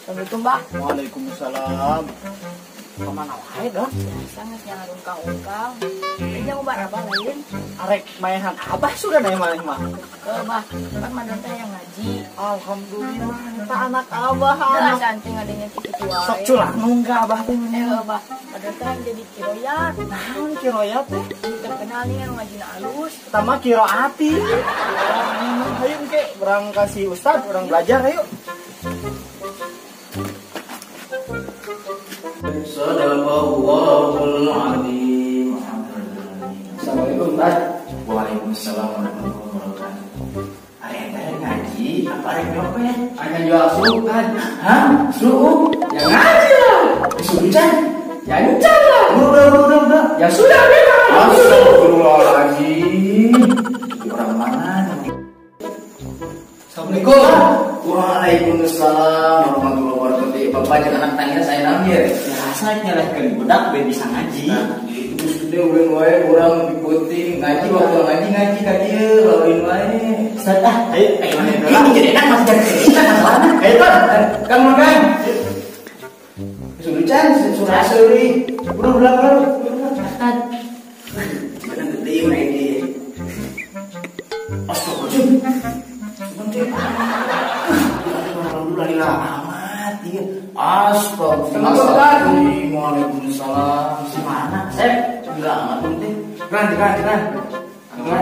Assalamualaikum, Bah. Waalaikumsalam. Kemana wae, Don? Biasa geus nyahan ungkang-ungkang. Ini ubar abah lain. Arek maehan abah sudah naik maneh mah. Heuh, Bah. Kan madon teh yang ngaji. Alhamdulillah, eta anak abah anak. Santing adanya kitu wae. Sok culang ka abah teh. Heuh, Bah. Madon teh yang jadi kiroyat. Naon kiroyat teh? Terkenal nih yang ngajina alus. Pertama kiroati. Ayo engke urang kasih ustad, urang belajar ayo. Sadaqallahul azim. Assalamualaikum, Pak. Waalaikumsalam warahmatullahi wabarakatuh. Ari eta ngaji apa arek nyopet? Aya jual suuk kan? Hah? Suuk? Ya ngaji lah. Suuk can? Ya encan lah. Udah. Ya sudah memang. Astagfirullahaladzim. Orang mana? Assalamualaikum. Waalaikumsalam warahmatullahi wabarakatuh. Bapak jangan anak tanya saya namanya. Biasa nyelehkeun budak biar bisa ngaji. Nah, itu sudah ulin wae urang diputing ngaji waktu ngaji ka dieu lain wae. Ustaz ah, ayo ayo ini jadi enak masih jadi enak masalahna. Ayo Pak, Kang makan. Sudah can, surah seuri. Udah ulang baru. Ustaz. Gimana gede mah ini. Astagfirullahaladzim. Alhamdulillah amat iya. Astagfirullahaladzim. Waalaikumsalam. Si mana? Sep, enggak amat penting. Kan. Nomor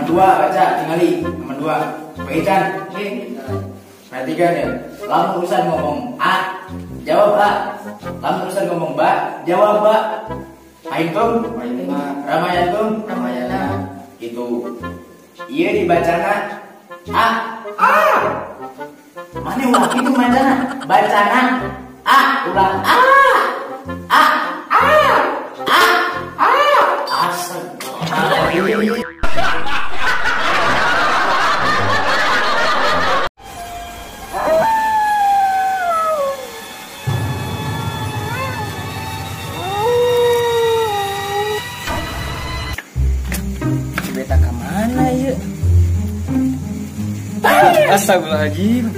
2 baca tingali. Nomor 2. Pak Ican. Oke. Perhatikan ya. Lamun urusan ngomong A, jawab A. Lamun urusan ngomong B, jawab B. Pahintum, Ramayantum, Ramayana. Itu. Iya dibacana A. A. Mana ulah itu bacana? Bacana A ulah A. A A A A. Astagfirullahaladzim. Si beta kemana ya? Astagfirullahaladzim.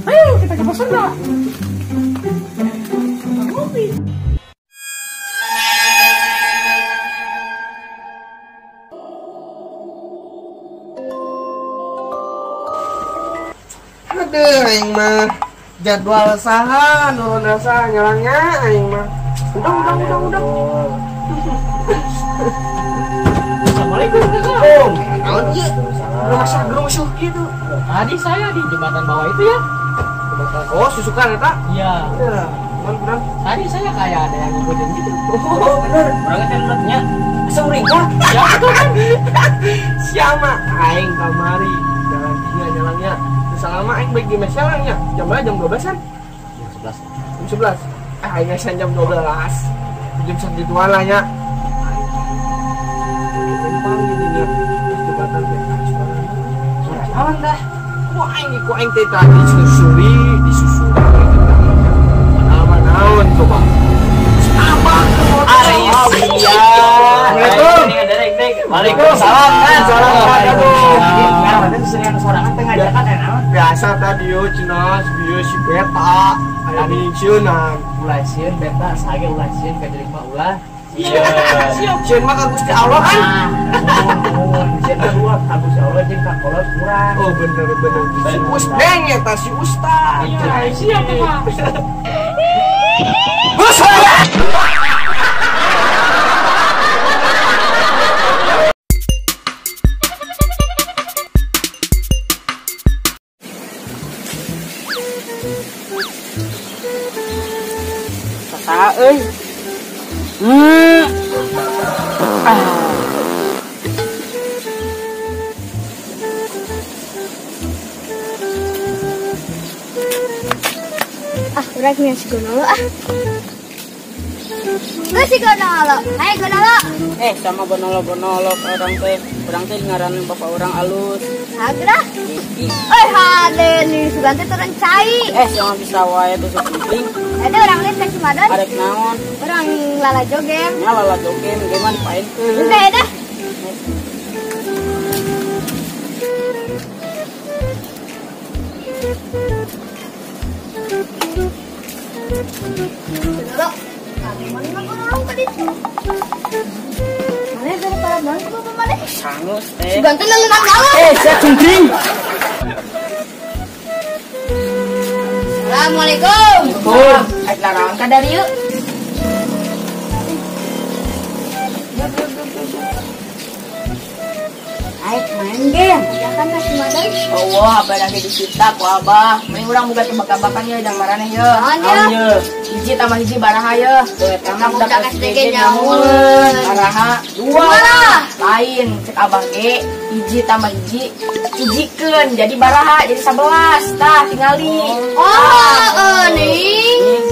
Ayo kita ke pasar lah. Ngopi. Aduh, aing mah jadwal saha nu rasa nyalangnya aing mah. Udah. Assalamualaikum. Oh, naon ieu? Gerung-gerung gitu. Tadi saya di jembatan bawah itu ya. Jembatan. Oh, susukan eta? Iya. Iya. Bener. Tadi saya kayak ada yang ngikutin gitu. Oh, bener. Orangnya teh nutnya. Seuring kah? Ya, betul kan? Siapa aing kamari jalan dia nyalangnya. Selama aing baik di mesyalangnya. Jam berapa? Jam 12-an? Jam 11. Jam 11. Aing ngesan jam 12. Jam segituan lah nya. Aing gini nya. Jembatan teh suara naon dah. Ku aing teh tadi disusuri padahal mah naon coba. Abang Iya. Assalamualaikum. Waalaikumsalam kan. Salam. Nah, teh sorangan teh ngajakan naon? Biasa tadi yo cenah bieu si beta aya nyieunnan. Ulah sieun beta sage ulah sieun ka jelema ulah. Iya. Sieun mah ka Gusti Allah kan. Nuhun, sieun mah dua ka Gusti Allah jeung ka kolot urang. Oh bener. Si Usdeng eta si Ustad. Iya, siap Pak. Saha euy. Ah, urang nyian si Gonolo ah. Geus si Gonolo. Hai Gonolo. Sama Gonolo-Gonolo urang teh ngaran bapak urang alus. Hagra. Eh, hade nih sugan teh turun cai. Jangan bisa wae tusuk kuping. Ada orang lihat si Madan. Arek naon? Urang lala jogem. Nya lala jogem ge mah dipaenkeun. Oke dah. Gonolo, mana gonolo ka ditu? Mana dari para naon ku bapak maneh? Sangus teh. Sugan teh ngeunang naon? Eh, sia cungkring. Assalamualaikum. Waalaikumsalam. Aik larawan ka dari yeuh. Aik main game. Ya kan si Madan. Oh, abah lagi disita ku abah. Mending urang boga tebak-tebakan ye jang maraneh ye. Naon ye? Hiji tambah hiji baraha ye. Tuh eta mah budak SDG nyamun. Baraha dua. Lain cek abah ge hiji tambah hiji hijikeun jadi baraha jadi 11. Tah tingali. Oh, ning.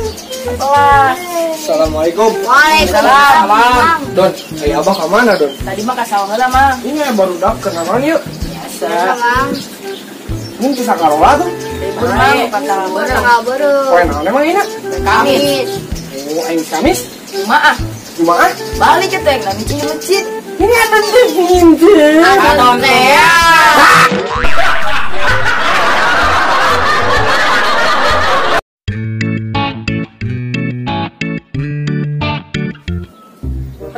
11. Assalamualaikum. Waalaikumsalam. Don, ai abah ka mana, Don? Tadi mah ka sawah heula mah. Ini baru dak kenalan yuk. Biasa. Mang. Mun teu sakarola tuh. Beurang Beurang beurang. Poe naon emang ini? Kamis. Oh, aing Kamis. Jumaah. Jumaah? Balik ke teh nami di masjid. Ini ada teh pinter. Ada teh.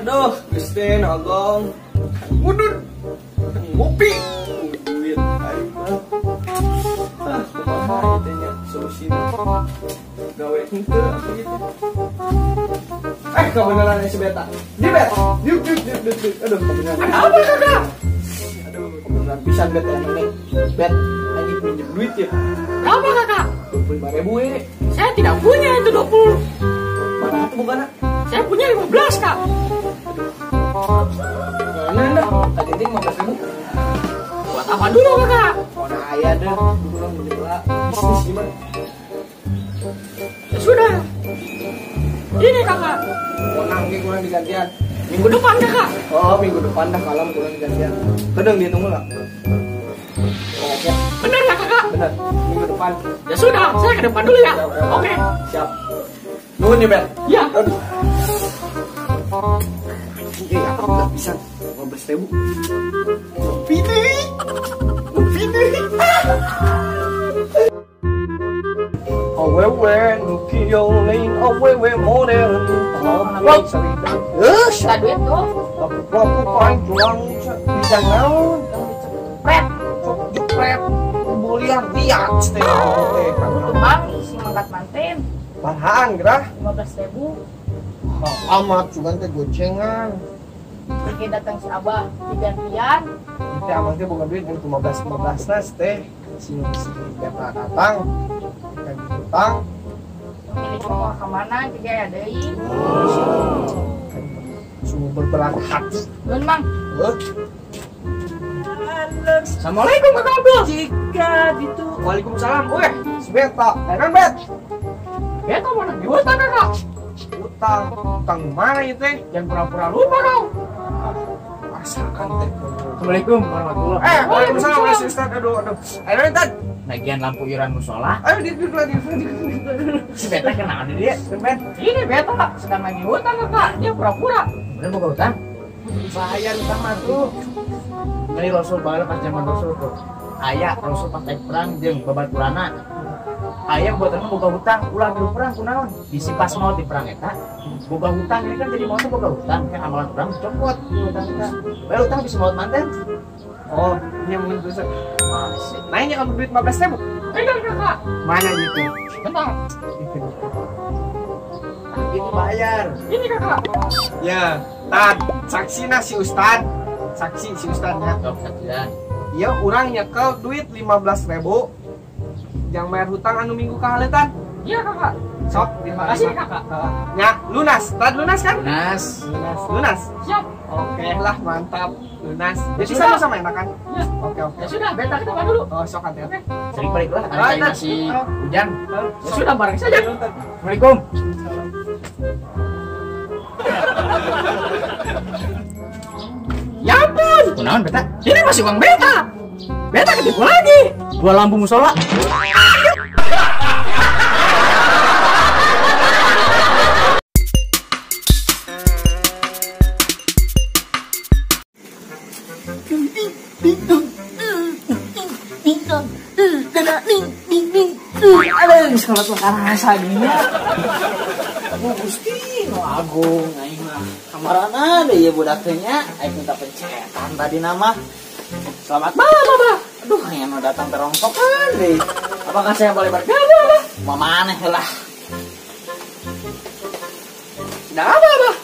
Aduh, Gusti nagong. Mudun. Ngopi. Duit aing mah. Ah, kumaha ieu teh nya solusina. Gawe henteu atuh gitu. Eh, kebenaran si Beta. Di Bet. Yuk yuk yuk yuk. Aduh, kebenaran. Apa kakak? Aduh, kebenaran pisan Bet emang nih. Bet, lagi pinjem duit ya. Berapa kakak? 25.000 we. Saya tidak punya itu 20. Mana tuh bukan? Saya punya 15 kak. Mana dah? Tadi 15.000. Buat apa dulu kakak? Mana ayah deh, kurang menjelah bisnis gimana? Ya sudah. Ini kakak. Monang ini kurang digantian. Minggu depan kakak. Oh minggu depan dah kalau kurang digantian. Kadang dihitung lah. Oh, oke. Benar ya kakak? Benar. Minggu depan. Ya sudah, saya ke depan dulu ya. Oke. Siap. Nuhun ya Ben. Ya. Aduh. Iya, aku udah bisa 15.000. Ngopi deh. Ngopi deh. Awewe nu kieu awewe modern. Eh, Kita duit tuh. Laku paling cuang bisa naon? Cepret. Sok jepret. Bulian liat teh. Tuh mang si mangkat manten. Barahaan gerah? 15.000. Amat cuman teh gocengan. Oke datang si abah digantian. Teh abah teh boga duit 15 nas teh. Si Beta datang. Kan utang. Milik mau ke mana juga ya deui. Sungguh berberat hati. Nuhun mang. Assalamualaikum kakak Abdul. Jika gitu. Waalaikumsalam. Weh, si Beta. Enak Bet. Beta mau nagih utang kakak. Utang, utang mana itu teh? Jangan pura-pura lupa kau. Asalkan teh. Assalamualaikum warahmatullahi wabarakatuh. Waalaikumsalam warahmatullahi wabarakatuh. Aduh, aduh. Ayo Tan. Nagian lampu iuran musola. Ayo di lagi. Si Beta kenal dia, Ben. Ini Beta sedang nagih utang kakak. Dia pura-pura. Bener buka utang? Bayar utang mah tuh. Dari Rasul baheula pas zaman Rasul tuh. Aya Rasul pas naik perang jeung babaturana. Aya buatan boga hutang, ulah milu perang kunaon? Bisi pas maot di perang eta, boga hutang ini kan jadi maot boga hutang, kan amalan urang dicopot hutang eta. Bayar hutang bisa maot manten. Oh, ini mungkin bisa. Masih. Nanya kamu duit 15.000. Pegang kakak. Mana gitu? Bentar. Itu bayar. Ini kakak. Ya, tad saksi nah si Ustad. Saksi si Ustadnya. Sok saksian. Iya, urang nyekel duit 15.000. Yang bayar hutang anu minggu kahaleutan. Iya kakak. Sok, terima kasih kakak. Ya, lunas. Tad lunas kan? Lunas. Lunas, lunas. Siap. Oke lah, mantap. Lunas. Jadi sama-sama enak kan? Ya. Oke, oke. Ya sudah, beta kita makan dulu. Oh, sok hati. Oke. Sering balik lah, ada masih hujan. Ya sudah, bareng saja. Assalamualaikum. Ya ampun. Kunaon beta? Ini masih uang beta. Beta ketipu lagi. Dua lampu musola. Ding dong. Ding dong. Dadah ding ding ding. Aduh, geus kolot rasa gini. Oh, Gusti nu agung aing mah. Kamarana deui ieu budak teh nya, aing minta pencetan tadi nama. Selamat malam, Abah. Aduh, yang mau datang terongsokan deh. Apakah saya boleh bergabung, Abah? Mau maneh lah. Sedang apa, Abah?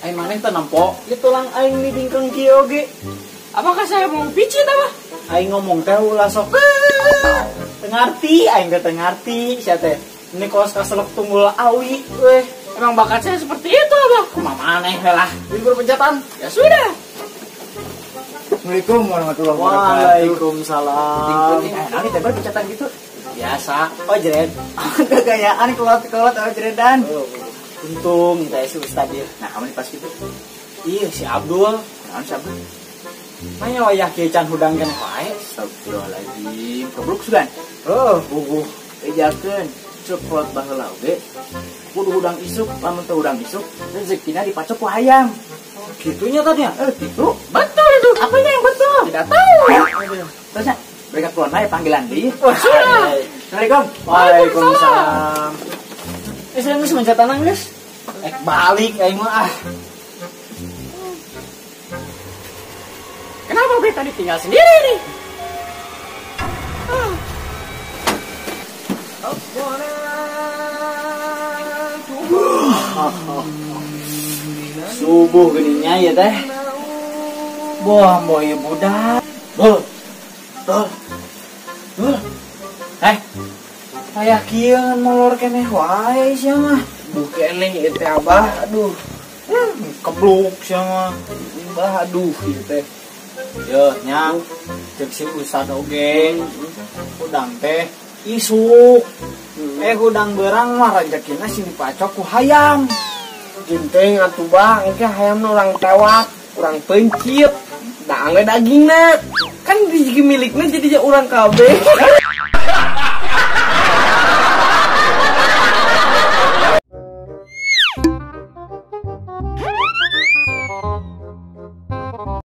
Aing maneh teh nempo, ieu tulang aing di bingkeng kieu oge. Apakah saya mau picit, Abah? Aing ngomong teh ulah sok. Teu ngarti, aing teh teu ngarti sia teh. Ini kos kaselek tunggul awi weh. Emang bakat saya seperti itu, Abah. Kumaha maneh lah. Libur pencatan. Ya sudah. Assalamualaikum warahmatullahi wabarakatuh. Waalaikumsalam. Penting teh pencatan gitu. Biasa. Oh jred. Kegayaan kolot-kolot oh jredan. Untung kita si Ustad ieu. Nah, kamu pas gitu. Iya si Abdul. Naon si Abdul? Manya wayah kieu can hudang keneh wae. Astagfirullahaladzim. Kebluk sugan. Oh, bubuh. Bejakeun cek kolot baheula oge. Kudu hudang isuk, lamun teu hudang isuk, rezekina dipacok ku hayam. Gitunya tadi ya? Gitu. Betul itu. Apanya yang betul? Tidak tahu. Terus ya, mereka keluar naik panggilan deui. Sudah. Assalamualaikum. Waalaikumsalam. Saya geus mencetanan geus. Balik aing mah ah. Kenapa gue tadi tinggal sendiri nih? Subuh geuning ya teh. Boh, boh ieu budak. Bol. Dol. Dol. Aya kieu ngan molor keneh wae sia mah. Buh keneh ieu teh Abah, aduh. Kebluk sia mah. Bah aduh ieu teh. Yo nya cek si Ustad oge. Hudang teh isuk. Hudang beurang mah rejekina sing dipacok ku hayam. Jenteng atuh bah, engke hayamna urang tewak, urang pencit, da angge dagingna. Kan rezeki milikna jadi urang kabeh.